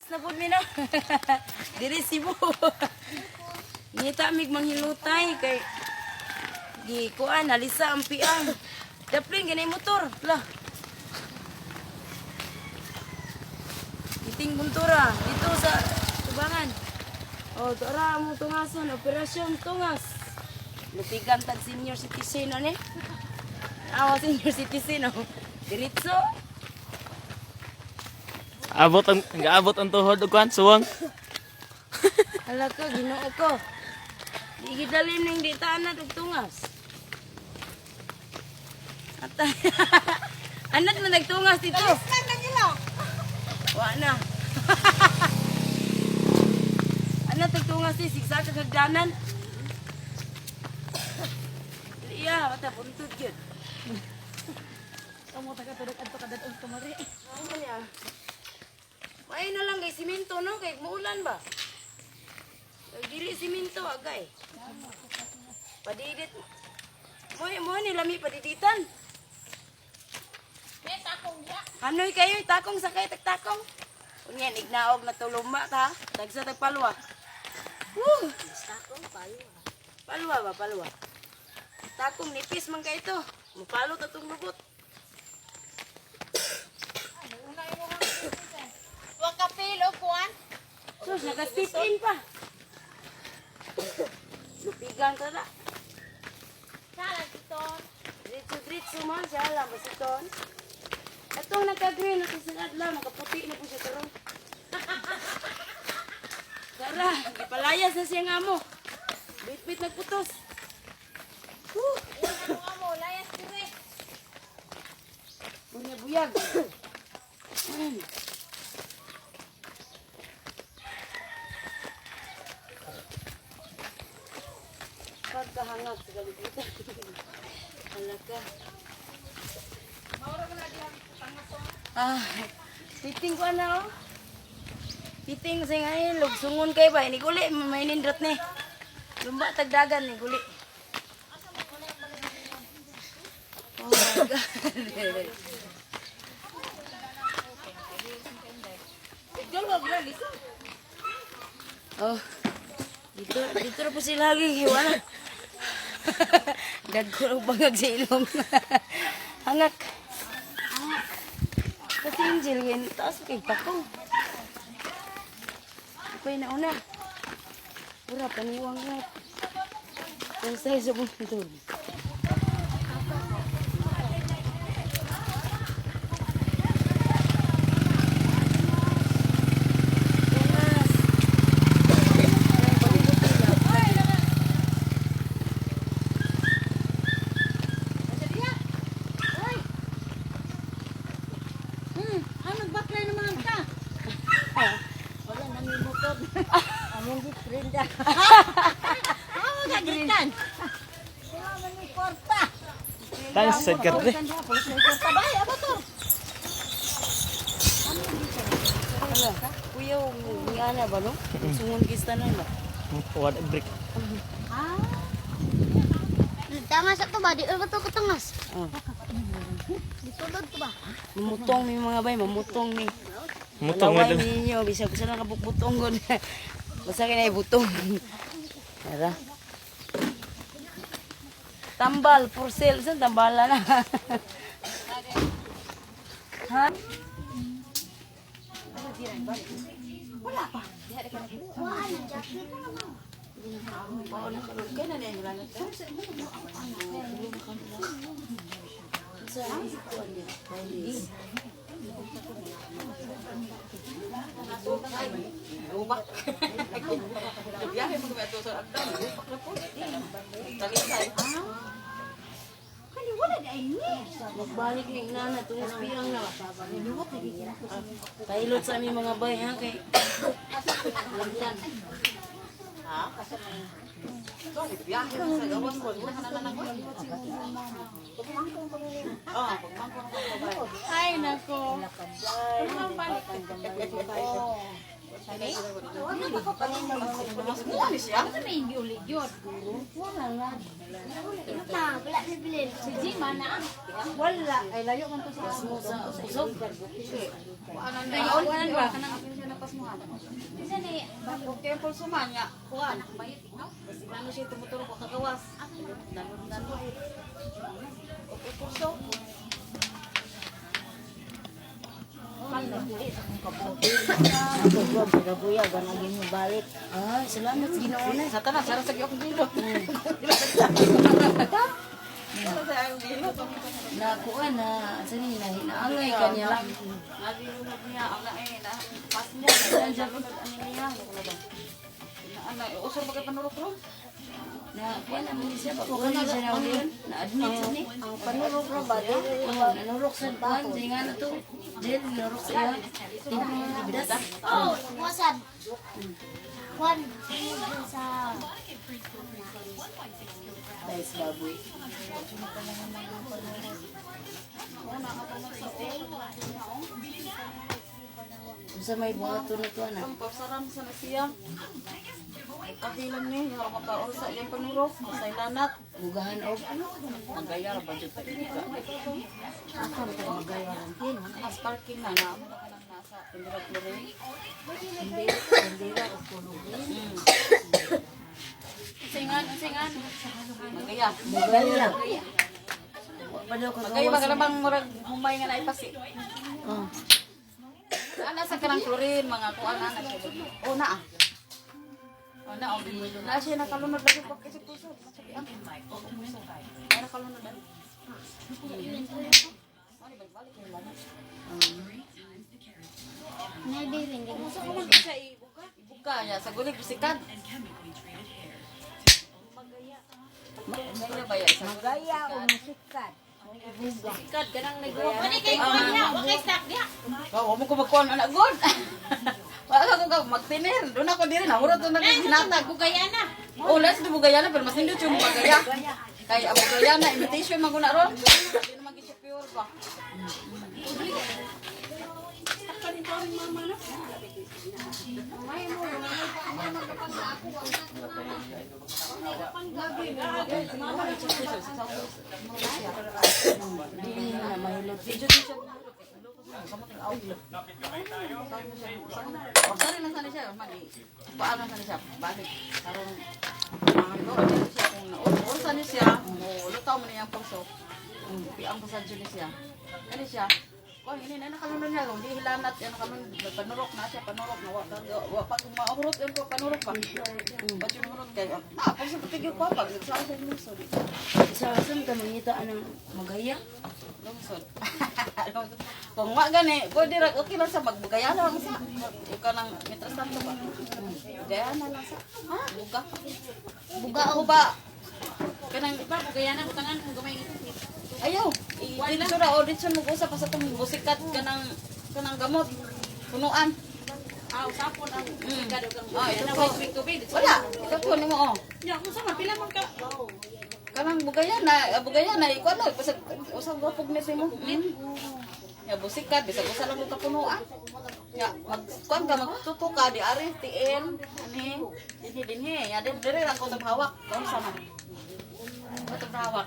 Na pud mi na. Diri Cebu. Ngita mig manghilutay kay gi kuan nalisa ang piang. Daplin ganay motor. La. Iting buntura dito sa tubangan. Oh, tora mo tungason, operasyon tungas. Lupigan tag senior citizen ano eh. Awa senior citizen oh. Diretso. Abot ang gaabot ang tuhod og kwan suwang. Hala ka, Ginoo ko. Di gidalin ning di taanad og tungas. Atay. Anad mo nagtungas dito. Wa na. Anad nagtungas di sigsa ka hagdanan. Iya, bata buntod gyud. Kamo ta ka tulog adto ka dadong tumari. Ano niya? May na lang kay simento no kay muulan ba? Kay dili simento agay. Padidit mo mo ni lami padiditan. Hanoy kayo takong sakay tagtakong. Unya nignaog na tuluma ta, tagsa tagpalwa. Woo! Takong palwa. Palwa ba palwa? Takong nipis man kay ito. Mupalo ta tong lubot. Wa ka pilo kuan. Sus, naka-step in pa. Lupigan ka na. Sala dito. Diretso, diretso man siya lang. Basiton. Itong nagka-green, ito sa adlaw, nakaputi na po siya karon. Tara, gipalayas na siya nga mo. Bit-bit nagputos. Woo! Ano amo layas dire. Bunya buyag. Pagkahangag sa kalibutan. Hala ka. Ah, titing ko na oh. Titing sa nga ilog, sungon kay ba? Ini guli, may nindot ni. Lumba tagdagan ni guli. Oh my God. Oh. Dito, dito na po sila lagi. Wala. Dagko og bangag sa ilong. Hangak. Kasi Angel, yan, taas kay takong. Okay na una. Pura, paniwang na. Kung sa'yo sa buntod. Tungas. Ano baklay naman ka? Wala nang motor. Among gitrinda. Amo ka gikan. Wala man ni kwarta. Tang sa sidecar re. Kwarta ba? Abo to. Ala, kuya, ni ana ba no? Sungon kista na ba? Wala break. Ah. Tangas ato ba? Di ba to katangas? Oh. Ditulod ko ba? Mamutong mi mga bay, mamutong mi. Mutong mo Malaway dun. ninyo, bisag usa lang ka bukbutong gud. Basta kay nay butong. Tara. Tambal, for sale. Saan tambala na? Ha? Wala na jacket. Oo, nakaroon ka na niya. Wala na ka. Sa kuwan niya, Chinese. Kani wala di ay ni. Magbalik ni nana tungos pirang na. Pilot sa aming mga bay ha kay Langtan. Ay nako. Na, wala ni bilin. Si Jima na. Wala ay layo man to sa usog. Ano ba? pasmuhan. Isa ni Okay ang pulso man niya. Kuan. Basta ano siya tumutulog ko kagawas. Nalun-nalun. Okay pulso. Ay, salamat sa Ginoo na. Sa tanan sara sa giyok gilot. Sara sa akong gilot. Nakuha na, sa ni na hinaangay kanya. Nalilunod niya ang lain na pasmo. Nalilunod ano niya. Ana, usor ba kay panurok ron? Na kuha na mo siya, pakuha na siya na ulit. Na-admit siya ni. Ang panurok ra ba? Oh, nanurok sa kuhan, sa nga na to. Jail, nanurok sa iya. Tigdas. Oh, wasad. Kwan sa Guys, baboy. Unsa may buhaton na to ana? Ang pagsaram sa nasiya. Kahilan ni, harap makaor sa iyang panurok, sa ilanat. Bugahan og Magaya ra ba jud ta ibuga? ako ra ta magayaran tin. Mas parking na na amo na kanang nasa Tindira Flore. Bandera og kulog. Singan, singan. Magaya. Bugaya. Wa pa daw Magaya ba kagawas. ka bang murag humay nga naipasi? Oh. Ana sa kanang chlorine mga kuan ana siya. Oh na. Ah. Oh na, oh. Na siya nakalunod lagi pag kasi puso. Sabi ang. Oh, puso. Ay nakalunod lagi. Nalbilin din. Ibuka niya sa gulig sikat. Magaya ba ya? Magaya o musikat. Sikat kanang nagaya. Kay kuan niya, wa kay stock diha. Wa mo ko magkuan anak god. Wa ka ko magtiner. Doon ako diri na murot na hinatag. Bugayana. Oh, let's do bugayana pero mas nindot yung bugaya. Kay ang bugayana imitation man guna ron. Di naman gid siya pure ba. Dili na mahilot. Sorry lang sana siya, mali. Paano sana siya? Balik. Karon ang doon siya kung naursa ni siya, mo lutaw mo niyang pulso. Piang pasadyo ni siya. Kani siya. Kung ini na nakalunod niya, kung di hilanat yan nakalunod, panurok na siya, panurok na wa wa pa maurot yan ko panurok pa. Ba't yung urot kay na pulso patigyo ko pag sa sa lungsod. Sa saan ka mangita anang magaya? Lungsod. Lungsod. Kung wa gani, pwede ra okay lang sa magbugaya lang sa. Ikaw lang mientras tanto ba. Bugaya na lang sa. Ha? Buga. Buga Ako ba? Kanang Ba bugayana butangan kung gamay nga. ayaw. Dito ra audition mo usap pa sa tong busikat kanang kanang gamot. Punuan. Ah, usapon ang busikat og ang Ah, ito bugayana po. way tubig tubig. Wala. Ito po nimo oh. Nya kung sa man pila man ka. Kanang bugaya na, bugaya na ikuan na pasag usag gapog ni mo. Ya busikat bisag usa lang mo kapunuan. Ya mag kuan ka magtuto ka di ari TN ani dinhi dinhi ya din dire lang ko hawak kaon sa man. Ko hawak.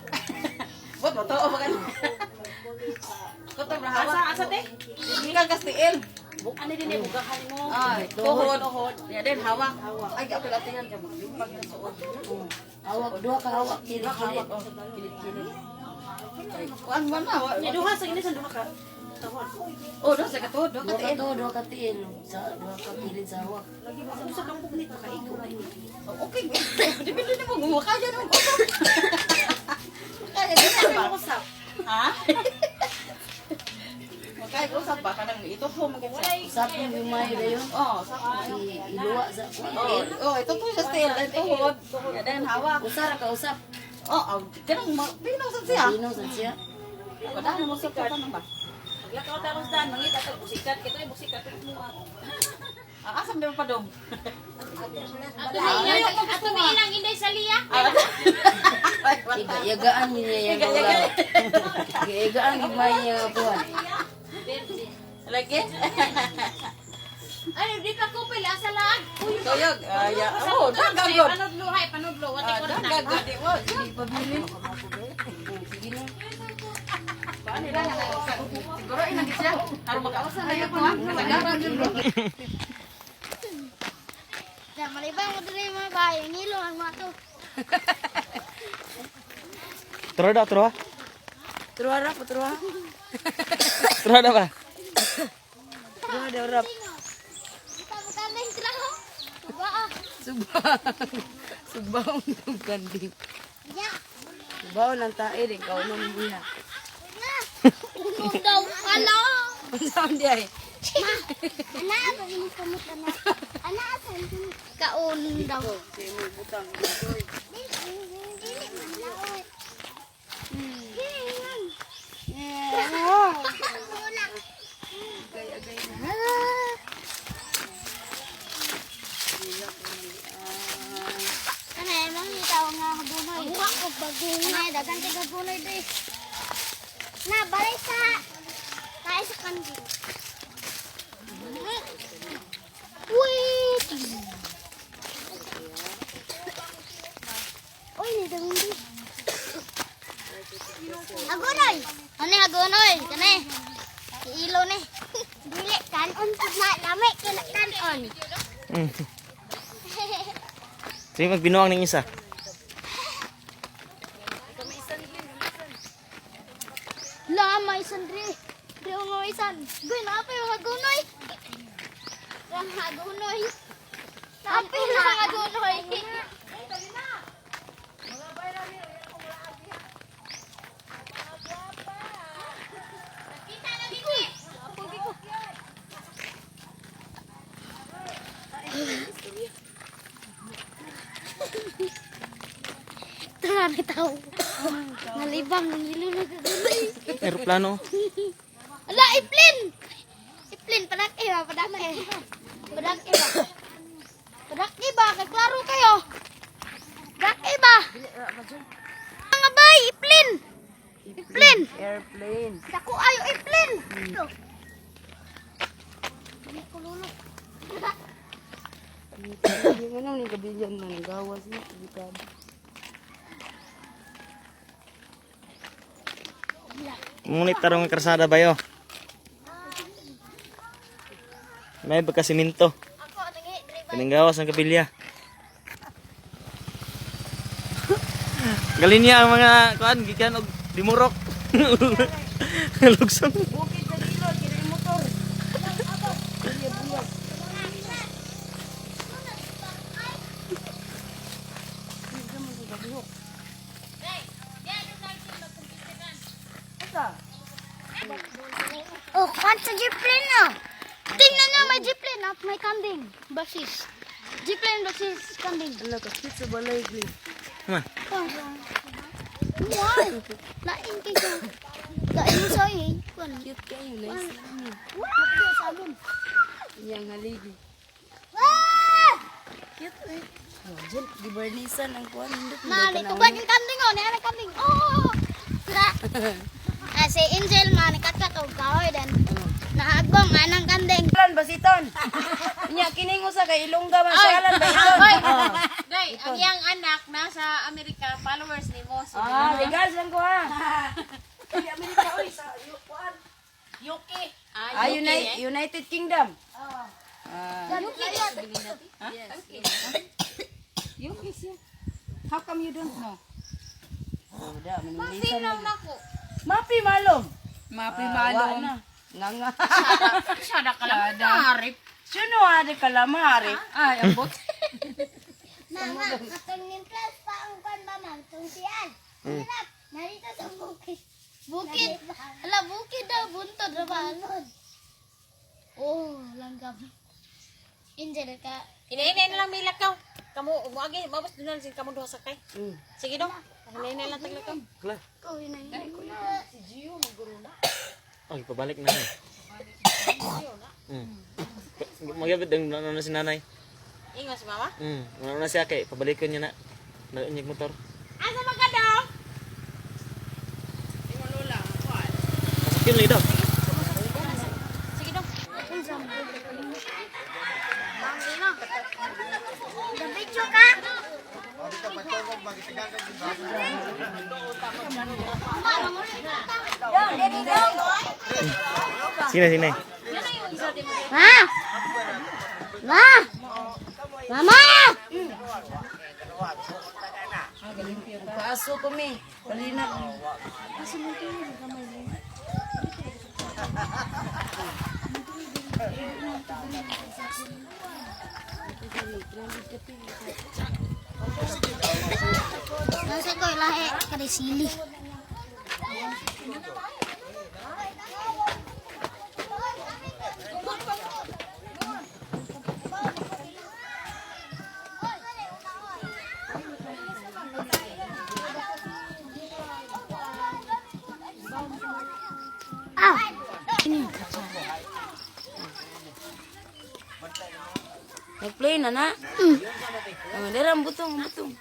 Bot mo to ba kan. Ko hawak. Asa asa te? Dinhi ka kas TL. Ani din eh, bugahan mo. Ay, tuhod. Ya din hawak. Ay apil atihan ka maglimpag na suod. Hawak duha ka hawak kilit Hawak kilit. oh. Kilid-kilid. Ay, kuan man na. Nya duha sa ini sa duha ka. Tuhod. Oh, doon sa katuod, doon Duha ka ka tiil. to, duha ka tiil. Sa duha ka kilid sa hawak. Usa kang pugnit makaigo na ini. Okay, depende na mo kung kaya naman usap. Kaya ganyan ba? Usap. Ha? Makaya usap ba? Kanang ito po maganda. Usap mo gumay dayon. Oh, sa Iluwa sa kuan. Oh, oh, ito po siya still. Ito tuhod. Ya, then hawak. Usa ra ka usap. Oh, oh, kanang pino sa siya. Sino sa siya? Wala na mo sa tanong ba? Maglakaw ta sa daan mangita tag busikat kay to busikat mo. Ah, asam di ba padong? Ato na ilang ato na ilang inday sa liya. Yagaan niya yang wala. Yagaan gumay niya nga kuan. Lagi? Ay, di pa ko pila sa laag. Uy, Tuyog. Ah, ya. Oh, dagang yun. Panudlo hay, panudlo. Wati Ah, ko na. dagang yun. Di mo. Sige na. Siguro inang siya. Aron makausa na yun. Kasagaran yun bro. Na malibang mo diri mga bahay, ngilo ang mga to. Turo daw, turo. Truha ra, patruha. Turo daw ba? Truha daw rap. Kita mo kanding sila. Ba. Suba. Subaon ng kanding. Ya. Subaon ang tae din kaunon buya. Na. Unom daw kala. Unsaon di ay? Ma. Ana ba ini kamot ana? Ana asa kaon daw. Butang. Dili man laot. Agay agay. Ano, mangita ko nga kabunoy. Ano, dagan kay kabunoy di. Na, balay sa... Tayo sa kanding. Wait! Uy, nidang di. Agunoy! Ano yung agunoy? Kani? Ilo ni. Dili, kanon pag na lamay, kina kanon. Sige, magbinuang ng isa. La, may sandri. Di ko may san. Goy, naapay yung agunoy. Ang agunoy. Naapay na ang agunoy. Tara, may tao. Nalibang, nangilo na kagunoy. Aeroplano. Ala, iplin! Iplin, padake ba, padake. Padake ba? Padake ba? Kay klaro kayo. Padake ba? Mga bay, iplin! Iplin! Airplane. Dako ayo iplin! Dili ko lulo. Yung ano ni kabilyan na nagawas ni gikan. Ngunit tarong ang karsada ba yo? May pagkasiminto. Ako, nangi, driver. Kaninggawas ang kabilya. Galin niya ang mga kuan gikan og dimurok. Lugsong. Bukid sa gilod kini motor. Oh, kwan sa jeepline na. Tingnan niyo, may jeepline at may kambing. Basis. Jeepline, basis, kambing. Ala ka cute sa balay gli. Ma, Wow! Lain kayo. Lain mo sa'yo eh. Kuwan. Cute kayo nice. Wow! Sa amon. Iyang haligi. Ah! Cute eh. Oh, Jel, gibarnisan ang kuan hindot. Ma, nitugad yung kambing oh. Niya kambing. Oh! Ah, si Angel ma, nikakat og kahoy dan. Naagbong anang kambing. Alan basiton. Nya kining usa kay Ilongga man siya alan basiton. Oh. Day, ang iyang anak nasa Amerika, followers ni mo. So, Ah, regards lang ko ha. UK. Ah, United Kingdom. Ah. UK siya. How come you don't know? Oh, da, maningilisan. Sino na ko? Mapi malom. Mapi Ah, malong. wa na. Nga nga. Sada ka lang. Narip. Sino ade kalamari? Ay, ambot. Mama, katong nimplas pa ang kwan ba ma'am? Tungsian. Hirap. Narito sa bukid. Bukid? Ala, bukid daw. Buntod na ba? Oh, langgam. Angel ka. Inainay na lang milak ka. Kamu, muagi, mabos doon na kamu duha sakay. Sige dong. Inainay lang taglakaw. kla. Ko, hinay. Ay, pabalik na. Magyabit ang ano na si nanay. Ingon si mama. Ano na siya kay pabalikon niya na. Nag motor. Asa man ka daw? Pasakin lang daw. Sige dong. Video ka? Sino sino? Ma! Ma! Mama! Paaso ko mi. Balina. Nasa ko lahi kare sili. Ah! Nag-play na na. Ah, dira ang butong, ang butong.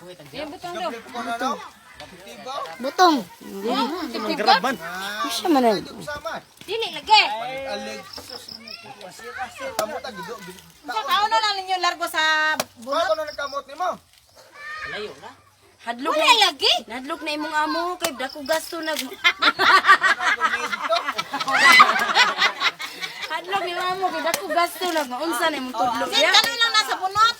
Butong. Grab man. Siya man na. Dili lagi. Unsa kaon na ninyo largo sa Bago na nagkamot ni mo. Hadlok Wala na. lagi. Nadlok na imong amo kay dako gasto nag. Hadlok ni amo kay dako gasto nag maunsa na imong tudlok Sin ya. kanoy lang nasa bunot.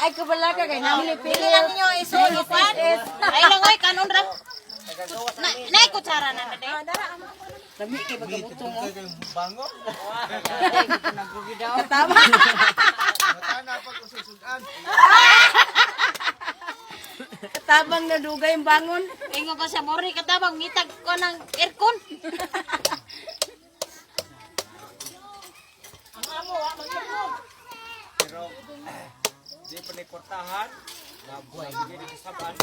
Ay kabala ka kay namo ni Dili pili. lang ninyo isulo kwan. Ay lang oy kanon ra. Na nay kutsara na na day. Lami kay bagabutong oh. Bango. Tama. Mata na pag ususudan. Katabang na dugay ang bangon. Ingon ko siya mori katabang ngitag ko ng aircon. Pero di pa ni kwartahan. Nabuhay di di saban.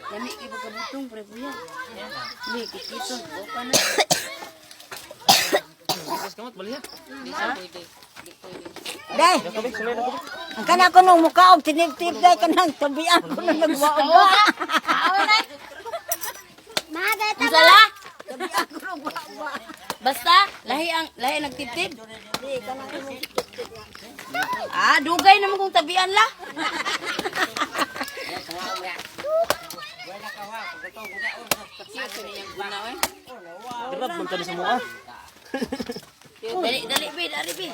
Lami kay bagabutong pre kuya. Li kikito. Opa na. Bukas kamot baliha. Day, ang kana ko nung mukha og tinip-tip day kanang tabian ko nung nagwaon. Maga Unsa la? Basta lahi ang lahi nagtiptip. Ah, dugay naman kung tabian la. Grab man kami sa mua. Dali dali bi, dali bi.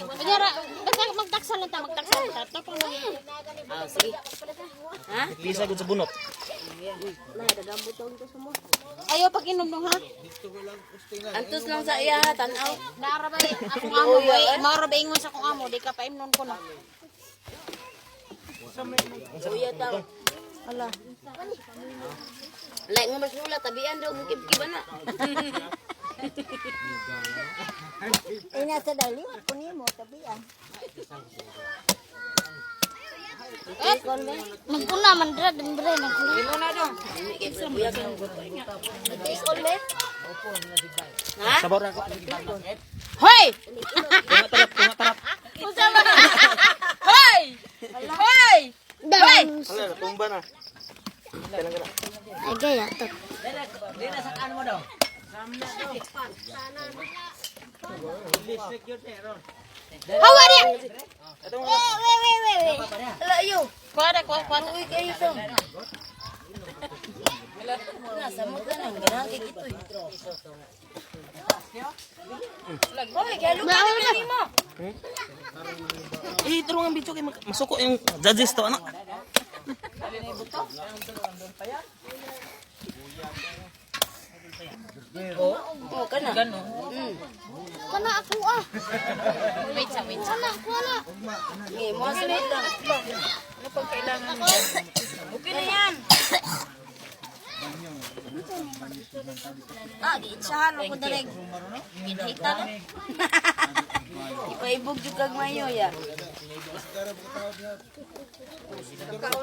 Kunyara, basta magtaksa lang ta, magtaksa lang ta. Tapos lang. Ah, sige. Ha? Lisa gud sa bunot. Ayaw pag inom dong ha. Antos lang sa iya ha, tan-aw. Naara ba akong amo boy, maura ba ingon sa akong amo, di ka paimnon ko na. Uya taw. Ala. Like nga mas lula, tabian daw kung kibkiba na. Ay nasa dali ko nimo tabian. Nagpuna man dra dendre nagpuna. Ha? Sabaw ra ko. Hoy! Tunga tarap, tunga tarap. Unsa man? Hoy! Hoy! Dang. Hala, tumba na. Kailan ka na? Ay gaya to. Hawa niya. Wait, wait, wait, wait, wait. Ala ayo. Kuha na, kuha, kuha. Uy kayo to. Nasa mo ka nang ganahan kay kitoy. Hoy, kaya lupa na nimo. Eh, tulungan ang video kay masuko yung judges to ano. Oh, kana. Mm. Kana ako ah. Wait sa, wait sa. Kana ako na. Ngi, mo sunod lang. Ano pag kailangan? Okay na yan. Ah, giitsahan ako direk. Ginahita na. Ipaibog jud kag mayo ya.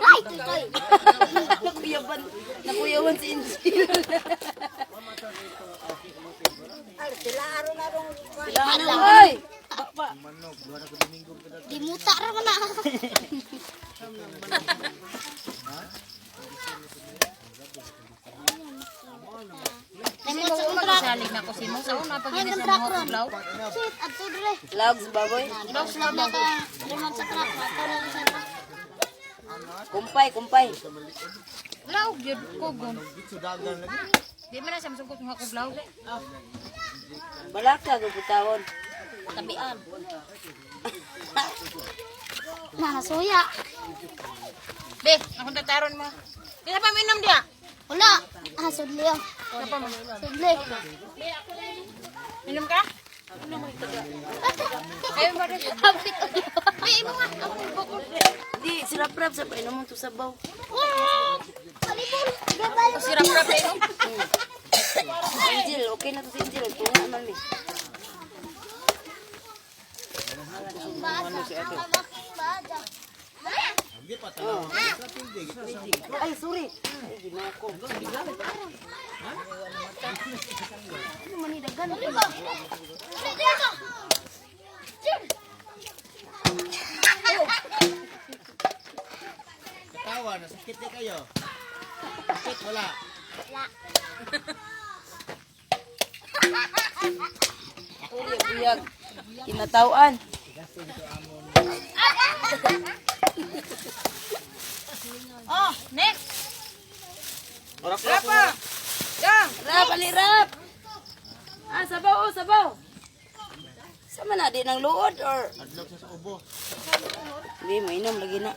Ay, tutoy. Nakuyaban, nakuyawan si Insil. Hoy! Dimuta ra man na. Remote sa truck. Salig na ko si mo sa una pag Ay, inis ang na truck mga ron. ulaw. Shit, adto dre. Logs baboy. Logs lang na ka. Remote sa truck. Ato na sa truck. Kumpay, kumpay. Laog yun, kugon. Di man na siya masungkot nga kog laog. Balaka ko butawon. Tabian. Nasuya. Be, akong tataron mo. Di na pa minom diya. Wala. Ah, sudli oh. Sudli. Minom ka? Ay, mo rin. Kapit ulo. Be, imo nga. Ako bukod. Di sirap-rap sa painom to sabaw. Palibol. Gabal. Sirap-rap eh. Angel, okay na to si Angel. Tunga man mi. Bata. Ang aking bata. Ay, sorry. Ay, ginoo ko. Dali ba? Dali, dali ba? Katawa, nasakit na kayo. Sakit, wala. Uyag, uyag. Kinatawan. Oh, next. Rap, Rap, ali rap. Ah, sabaw, oh, sabaw. Sama na di ng luod or Adlok sa ubo. Hindi, mainom lagi na.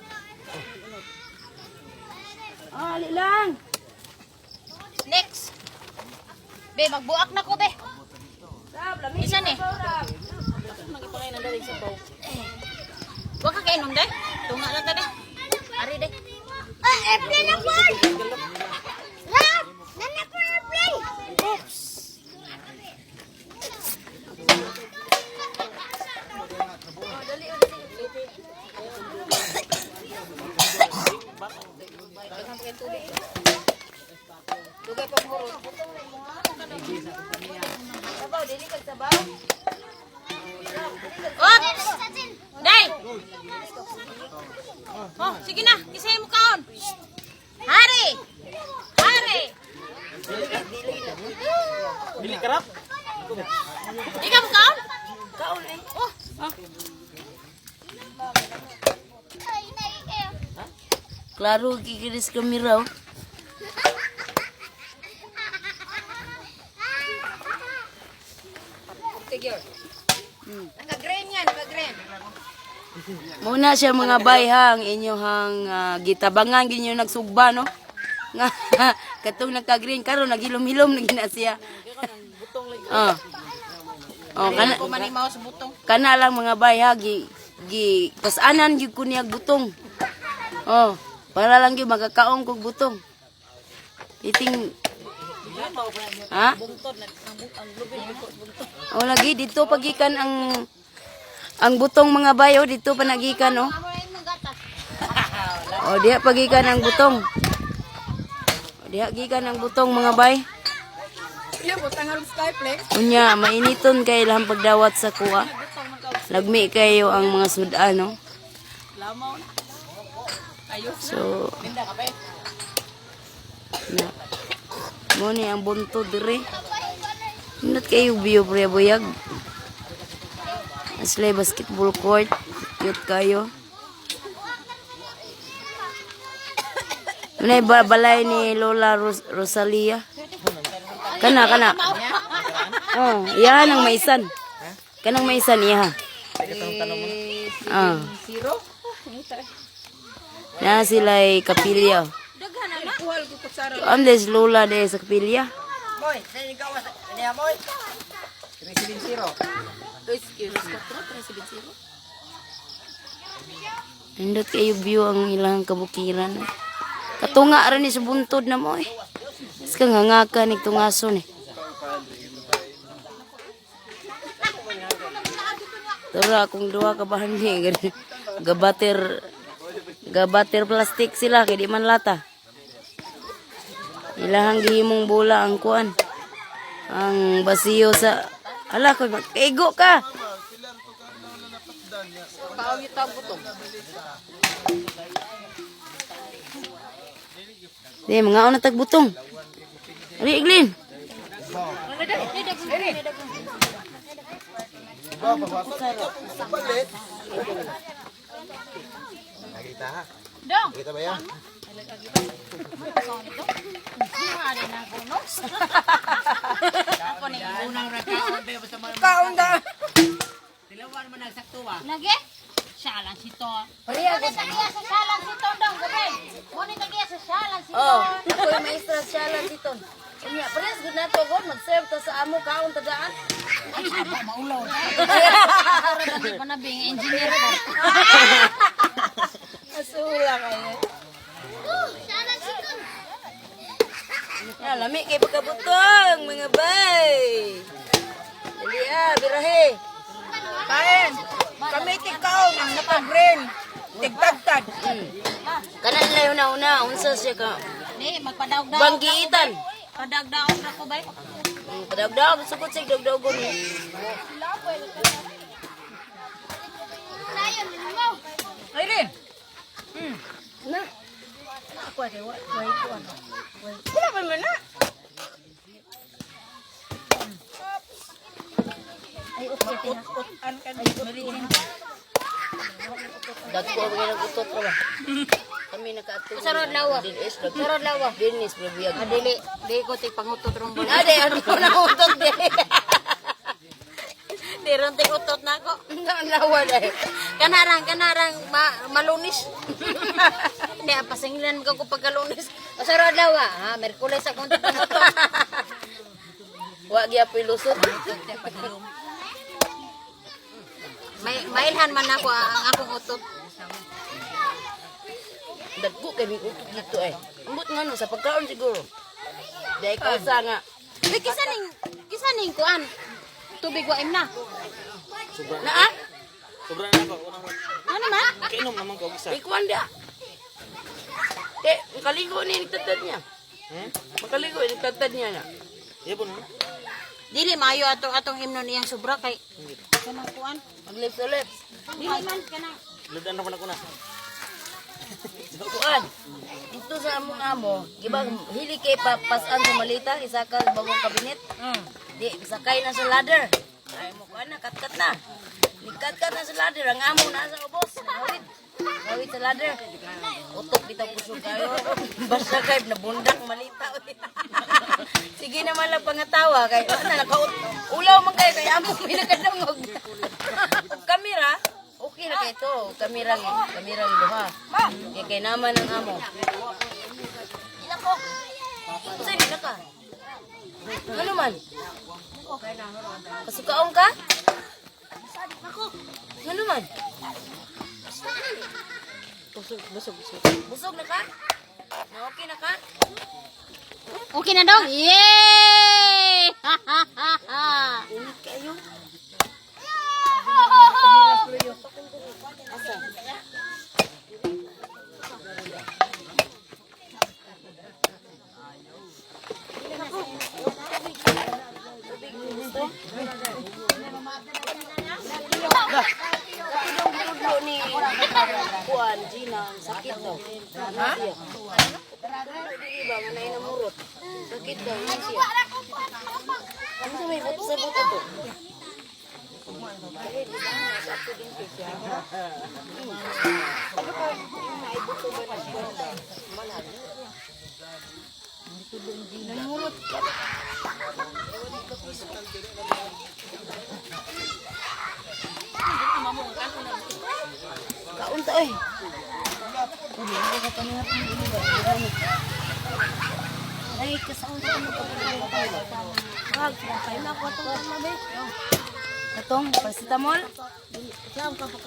Ah, ali lang. Next. Be, magbuak na ko, be. Rap, lami. Isa ni. Rap. Huwag ka kainom, day. Tunga lang ta, day. Ari, day. Ah, airplane na po! Rap! Nana po airplane! Oops. Sabaw, dili kag sabaw. Oops! Day! Oh, sige na. Kisay mo kaon. Hari! Hari! Dili ka rap. Di ka mo kaon? Kaon eh. Oh, Ay, nai kayo. Klaro kikiris kami raw. Naka-green yan, naka-green. Muna siya mga bay ha, ang inyong gitabangan ginyo nagsugba no. Nga katong nagka-green karon naghilom-hilom na gina siya. Oh. Oh, kana Ko manimaw sa butong. kana lang mga bay ha gi gi kasanan gyud ko niyag butong. Oh, para lang gyud magakaon kog butong. Iting Ha? Oh, lagi dito pagikan ang butong mga bayo dito pa nagikan oh. Oh, diha pagikan ang butong. Oh, diha gikan ang butong mga bay. Unya, mainiton kay ilahang pagdawat sa kuha. Lagmi kayo ang mga sudan, no? So, na. Mo ni ang bunto dire. Not kayo biyo pre buyag. Aslay basketball court. Cute kayo. Munay balay ni Lola Rosalia. Kana kana. Oh, iyahan ang maisan. Kanang maisan iya. Ah. Na sila'y kapilya. Andes Lola de sa kapilya. Boy, saan ikaw? Niya, boy? 370. Nindot kayo view ang ilang kabukiran. Katunga ra ni sa buntod na mo eh. Mas kang hangaka ni tungaso ni. Tura akong duha ka bahandi gabater gabater plastic sila kay di man lata. Ilahang gihimong bola ang kuan. Ang basiyo sa ala ko kaigo ka. Di, mga una tagbutong. Ali, Iglin. Nakita ha? Dong. Nakita ba yan? Kaon da. Lagi? Siya lang si Ton. Pareha Muna tagiya sa salang si Ton dong, gabi. Muna tagiya sa salang si Oh, Ton. ako yung maestra siya lang dito. Unya, parehas gud nato god mag-serve ta sa amo kaon tadaan. Para ba pa na being engineer ko. Asula kayo. Siya lang si Ton. Ya, lami kay pagkabutong mga bay. Dali ah, birahe. Kain. Kami tikaon ang napag-green. Tigtagtag. Kanan layo na una, unsa siya ka? Di, magpadaog-daog. Banggiitan. Padaog-daog na ko bay. Padagdag, sugod sa dagdagon. Tayo, mo. Ay rin. Na. Wala pa man na. Ut-ut-an ka dito. Dagko ang ginag-utot ra ba? Kami nakaatog. Sarod lawa. Dinis, Sarod lawa. Dinis, buyag. Ah, dili, di ko ti pangutot rong bulan. Ade, ano na utot de? Di ron ti utot na ako. Ang lawa dai. Kanarang, kanarang, malunis. Hindi, ah, pasinglan ko ko pagkalunis. O sarod lawa, ha, Merkules akong ti pangutot. Wa gyapoy lusot. May mailhan man ako ang akong utot. Dagko kay may utot dito eh. Ambot nga no sa pagkaon siguro. Dai kausa nga. Uy, kisa ning kuan. Tubig wa im na. Sobra. Naa? Sobra na ako. Unang Ano man? Kainom naman ko og isa. Ikuan dia. Eh, makaligo ni nagtatad niya. Hmm? Makaligo ni nagtatad niya na. Iya po no. Dili maayo ato atong himno niyang sobra kay kanang kuan. Maglips ulit. Dili man kanang Ludan na ko na. Kuan. Dito sa among amo, giba hili kay papasan sa malita isa ka bagong kabinet. Di sakay na sa ladder. Ay mo kuan na katkat na. Nikatkat na sa ladder ang amo na sa ubos. Nagawit. Nagawit sa ladder. Utok bitaw kusog kayo. Basta kay nabundak malita. Oy. Sige naman lang pangatawa kay wala na nakaut. Ulaw man kayo kay amo may nakadungog. Og kamera, okay na kay to. Kamerang kamerang duha. Kay kay naman ang amo. Inako. Usa ni ka? Ano man? Pasukaon ka? Ano man? busog busog busog. Busog na ka? Na okay na ka? Okay na dong. Yay! Init kayo. Asa? Katulong ni Kuan, Gina, ang sakit daw. Ha? Dili ba, manay na murot. Sakit daw, yun siya. Ano sa may buto sa buto to? Kaon ta oy. Ay, kasaon ta mo Wag, kayo na ako atong tama be. Atong paracetamol.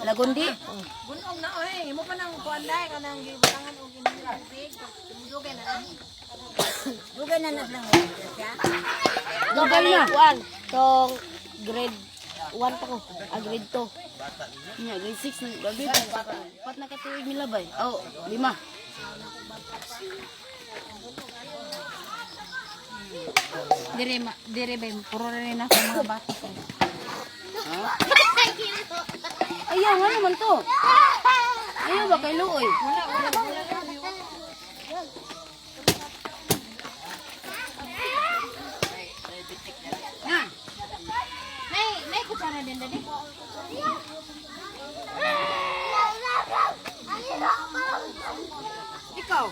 Lagundi. Bunog na oy. Imo pa nang kuan dai kanang gibutangan og tubig. Dugay na. Dugay na na lang. Dugay na. Kuan, tong grade 1 pa ko. Ah, grade 2. Nya, grade 6 na gabi. Pat na katuig nila bay. Oh, lima. Dire ma, dire bay puro rin na sa mga bata. Ayaw, nga naman to. Ayaw ba kay Luoy? Na. May kutsara din dali. Ikaw.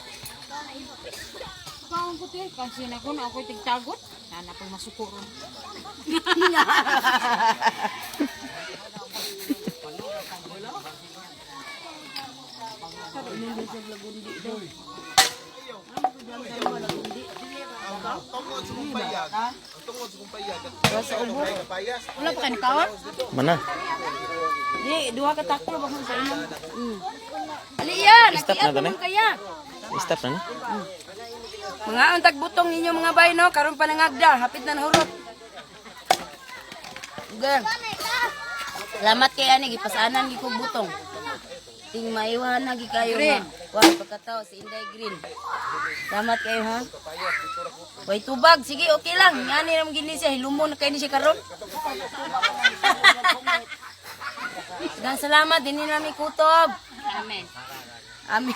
Kaon ko te, kansin ako na ako'y tigtagot. Nana pang masuko ron. Wala pa kayo kaon? Mana? Di, duha ka taklo ba sa inyo? Aliya, Stop nakiat na gani? naman kaya. Stop na ni. Mga untag butong ninyo mga bay no, karon pa nangagda, hapit na nahurot. Ugang. Salamat kay ani gipasanan gi kog butong. Ting maiwahan na gi kayo nga. Wa pagkatao si Inday Green. Salamat kayo ha. Way tubag, sige okay lang. Ngani ra gini siya hilumon na kay ni siya karon. Daghang salamat dinhi nami kutob. Amen. Amin.